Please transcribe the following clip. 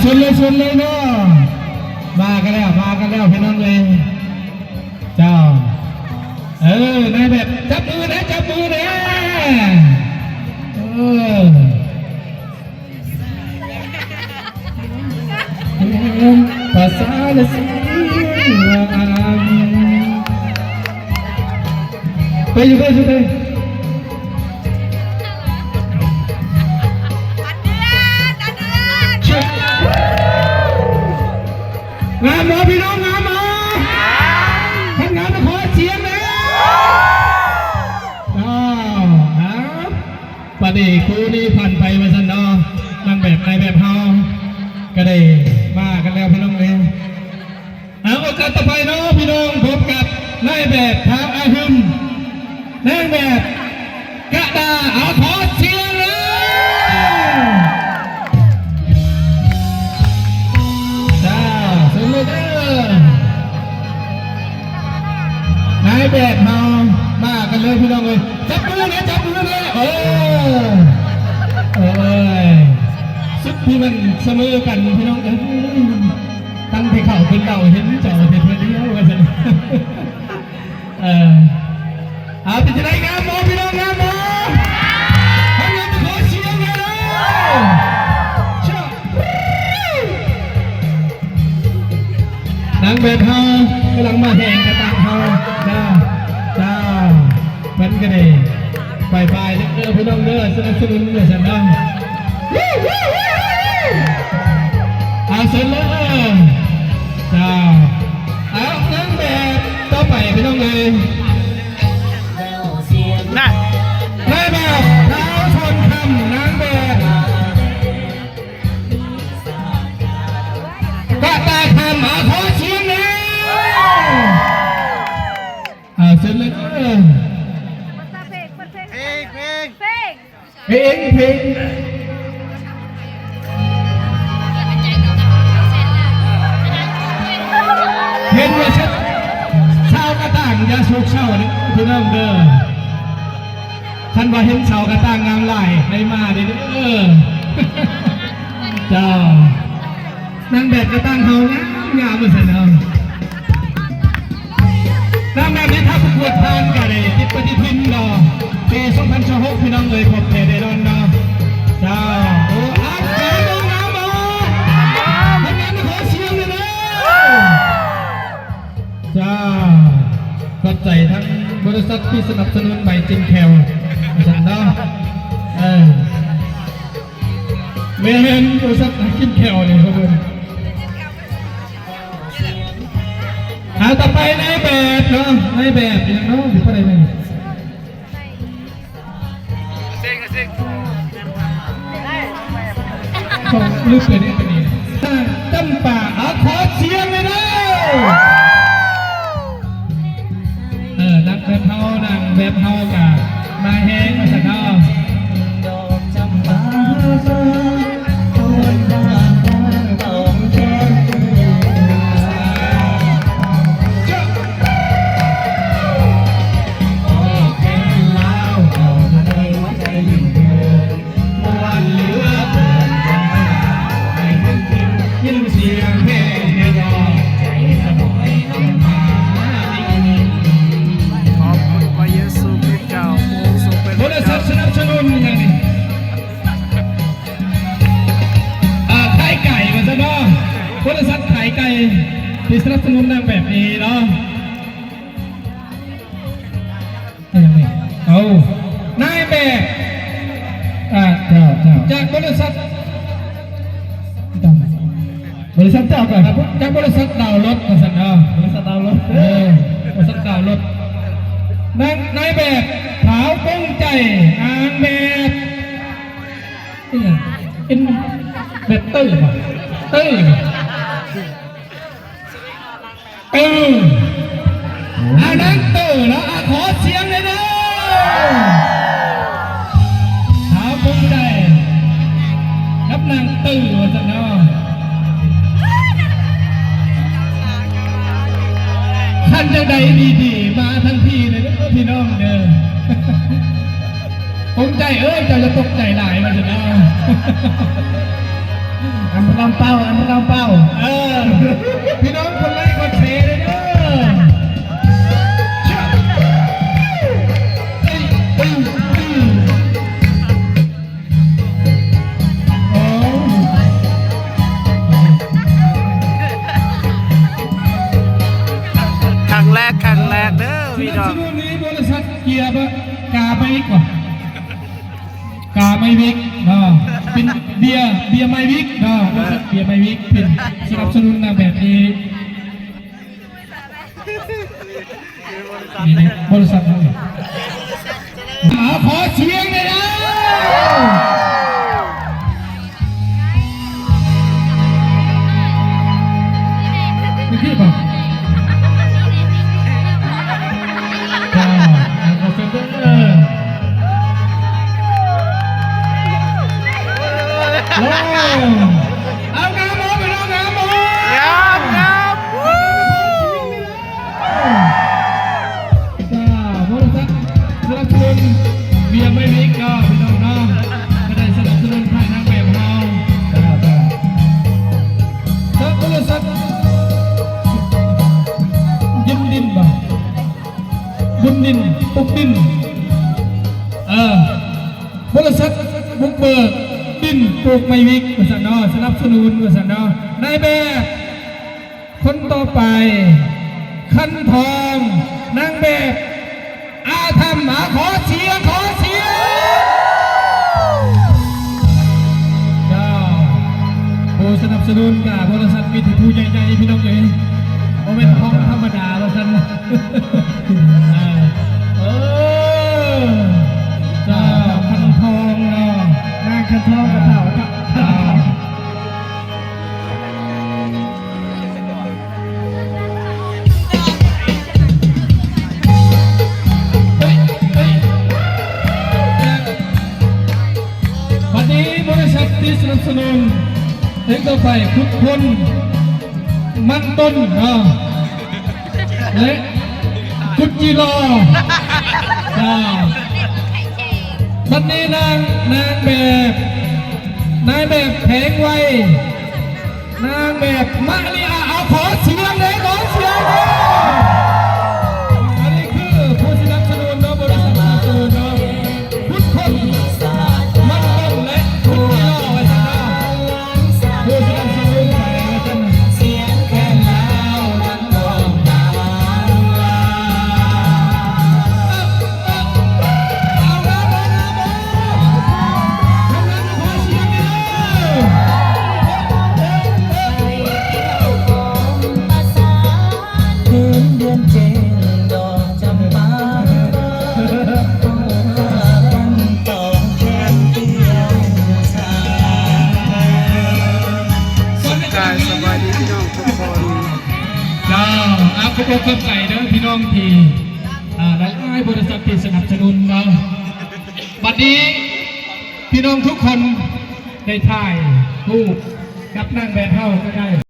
ເຊີນເລີຍ ເຊີນເລີຍເນາະ ມາກັນແລ້ວ ມາກັນແລ້ວພີ່ນ້ອງເອີຍ ເຈົ້າ ເອີ ນາຍແບບ ຈັບມືແດ່ ຈັບມືແດ່ ເອີ ພາສາລະສີ ໄປຢູ່ ໄປຢູ່ ໄປ ງາມບໍ່ພີ່ນ້ອງ ງາມບໍ່? ຄັນງາມກໍຂໍສຽງແດ່. ອ້າວ ອ້າວ ບັດນີ້ຄູ່ນີ້ຜ່ານໄປວ່າຊັ້ນເນາະ ນາງແບບນາຍແບບເຮົາກໍໄດ້ມາກັນແລ້ວພີ່ນ້ອງເອີຍ. ເອົາ ໂອກາດຕໍ່ໄປເນາະພີ່ນ້ອງ ພົບກັບນາຍແບບທາງອາຮຶມ ນາງແບບກະດາ ເອົາ ຂໍສຽງເລີຍ ເຈົ້າ ເຊີນເລີຍເດີ ນາຍແບບເຮົາ ມາກັນເລີຍພີ່ນ້ອງເອີຍ ຈັບມືແດ່ ຈັບມືແດ່ ເອີ ເອີຍ ສຸດທີ່ມັນສະເໝີກັນພີ່ນ້ອງເອີຍ. ຕັ້ງແຕ່ເຂົ້າຂຶ້ນເຕົາເຫັນເຈົ້າແຕ່ເທື່ອດຽວວ່າຊັ້ນ ເອີ ເອົາ ເປັນຈັ່ງໃດ ງາມບໍ່ພີ່ນ້ອງ ງາມບໍ່? ຖ້າງາມກໍຂໍສຽງແດ່ເດີ ຊະ ນາງແບບເຮົາກຳລັງມາແຮງກະຕາມເຮົາເດີ ເຈົ້າ. ເພິ່ນກໍໄດ້ບາຍບາຍເດີພີ່ນ້ອງເດີ ສະໜັບສະໜູນເດີຊັ້ນເນາະ ເອົາ ເຊີນເລີຍ ເຈົ້າ ເອົາ ນາງແບບຕໍ່ໄປພີ່ນ້ອງເອີຍ ນາງແບບ ສາວທອງຄຳ ນາງແບບ ກະຕາຄຳ ເອົາ ຂໍສຽງແດ່ ເອົາ ເຊີນເລີຍ ເພງ ເພງ ເພງ ເພງ ເພງ ເຫັນວ່າຊາວ ຊາວກະຕ່າງຢ່າໂສກເສົ້າເດີພີ່ນ້ອງເດີ ຄັນວ່າເຫັນຊາວກະຕ່າງງາມຫຼາຍໃຫ້ມາເດີ ເຈົ້າ ນາງແບບກະຕ່າງເຮົາງາມໆ ວ່າຊັ້ນເນາະ ນາງແບບນີ້ຖ້າປະກວດຜ່ານກະໄດ້ຕິດປະຕິທິນເນາະ ປີສອງພັນຊາວຫົກ ພີ່ນ້ອງເອີຍ ພົບແທ້ແນ່ນອນເນາະ ເຈົ້າ ໂອ້ ງາມບໍ່ ງາມບໍ່ ງາມ ໃຫ້ງາມຂໍສຽງແດ່ເດີ. ເຈົ້າ ຂອບໃຈທັງບໍລິສັດທີ່ສະໜັບສະໜູນໃບຈິ້ມແຂ້ວ ວ່າຊັ້ນເນາະ ເອີ ແມ່ນ ບໍລິສັດຈິ້ມແຂ້ວນີ້ ຂອບຄຸນ ອ່າ ຕໍ່ໄປນາຍແບບເນາະ ນາຍແບບຫຍັງເນາະ ຢູ່ປະເທດໃດ? ເອີ ລືມໄປເດ້ ປະເທດ ຈຳປາ ເອົາ ຂໍສຽງແດ່ເດີ ເອີ ນາງແບບເຮົາ ນາງແບບເຮົາກະມາແຮງວ່າຊັ້ນເນາະ. ຂອບຄຸນພະເຢຊູຄຣິດເຈົ້າ ຜູ້ຊົງເປັນພະເຈົ້າ. ບໍລິສັດສະໜັບສະໜູນຫຍັງນີ້? ອ່າ ຂາຍໄກ່ວ່າຊັ້ນເນາະ ບໍລິສັດຂາຍໄກ່ທີ່ສະໜັບສະໜູນນາງແບບນີ້ເນາະ. ເອົາ ນາຍແບບ ອ່າ ເຈົ້າ ເຈົ້າ ຈາກບໍລິສັດ ບໍລິສັດເຈົ້າກໍ ຈາກບໍລິສັດດາວລົດວ່າຊັ້ນເນາະ ບໍລິສັດດາວລົດ ເອີ ບໍລິສັດດາວລົດ ນາຍ ນາຍແບບ ຂາວປົງໃຈ ນາງແບບ ອີຫຍັງ ເປັນແບບເຕີບໍ່ ເຕີ ເຕີ ອາ ນາງເຕີເນາະ ອາ ຂໍສຽງແດ່ເດີ ສາວພູມໃຈກັບນາງເຕີວ່າຊັ້ນເນາະ ຄັນຈັ່ງໃດດີໆ ມາທັງພີເດີພີ່ນ້ອງເດີ. ປົງໃຈເອີຍ ເຈົ້າຢ່າຕົກໃຈຫຼາຍວ່າຊັ້ນເນາະ. ກຳເປົ້າ ອັນກຳເປົ້າ ເອີ ພີ່ນ້ອງກົດໄລກ໌ກົດແຊເດີ. ຄັ້ງແລກ ຄັ້ງແລກເດີພີ່ນ້ອງ. ສະໜັບສະໜູນໂດຍບໍລິສັດເກຍກາໄມວິກ ກາໄມວິກເນາະ ເປັນເບຍ ເບຍໄມວິກເນາະ ບໍລິສັດເບຍໄມວິກເປັນສະໜັບສະໜູນນາງແບບນີ້. ນີ້ເດ້ ບໍລິສັດເຮົານີ້ ເອົາ ຂໍສຽງແດ່ເດີ. ໂອເຄບໍ່? ຈ້າ ຂໍສຽງເດີ. ໂອ້ ເອົາ ງາມບໍ່ ພີ່ນ້ອງ ງາມບໍ່? ງາມ ງາມ ວູ້. ຈ້າ ບໍລິສັດສະໜັບສະໜູນເບຍໄມວິກເນາະ ພີ່ນ້ອງເນາະ ກະໄດ້ສະໜັບສະໜູນຖ່າຍນາງແບບເຮົາ. ຈ້າ ຈ້າ ຈາກບໍລິສັດບຸນດິນບໍ່? ບຸນດິນ ປຸກດິນ ເອີ ບໍລິສັດບຸກເບີກດິນ ປູກໄມວິກ ວ່າຊັ້ນເນາະ ສະໜັບສະໜູນ ວ່າຊັ້ນເນາະ. ນາຍແບບຄົນຕໍ່ໄປ ຄັນທອງ ນາງແບບອາທຳ ມາ ຂໍສຽງ ຂໍສຽງ. ເຈົ້າ ຜູ້ສະໜັບສະໜູນກະບໍລິສັດມີແຕ່ຜູ້ໃຫຍ່ໆ ພີ່ນ້ອງເອີຍ ບໍ່ແມ່ນຂອງທຳມະດາ ວ່າຊັ້ນ. ເອີ ເຈົ້າ ຄັນທອງເນາະ ນາງຄັນທອງກະເຖົ້າ ເຈົ້າ. ບັດນີ້ບໍລິສັດທີ່ສະໜັບສະໜູນເຮັດຕໍ່ໄປ ຂຸດຄົ້ນມັນຕົ້ນເນາະ ແລະ ກຸດຈີລໍ ເຈົ້າ. ບັດນີ້ນາງ ນາງແບບ ນາຍແບບແພງໄວ ນາງແບບມາລິອາ ເອົາ ຂໍສຽງເດ້ ຂໍສຽງເດ້. ອັນນີ້ຄືຜູ້ສະໜັບສະໜູນເນາະ ບໍລິສັດສະໜັບສະໜູນເນາະ ຂຸດຄົ້ນມັນຕົ້ນ ແລະ ຂຸດຈີລໍ ວ່າຊັ້ນເນາະ ຜູ້ສະໜັບສະໜູນໄປ ວ່າຊັ້ນ. ທັກທາຍສະບາຍດີພີ່ນ້ອງທຸກຄົນ. ເຈົ້າ ອາ ຂອບອົກຂອບໃຈເດີພີ່ນ້ອງທີ່ ອາ ຫຼາຍໆບໍລິສັດທີ່ສະໜັບສະໜູນເນາະ. ບັດນີ້ພີ່ນ້ອງທຸກຄົນໄດ້ຖ່າຍຮູບກັບນາງແບບເຮົາກະໄດ້.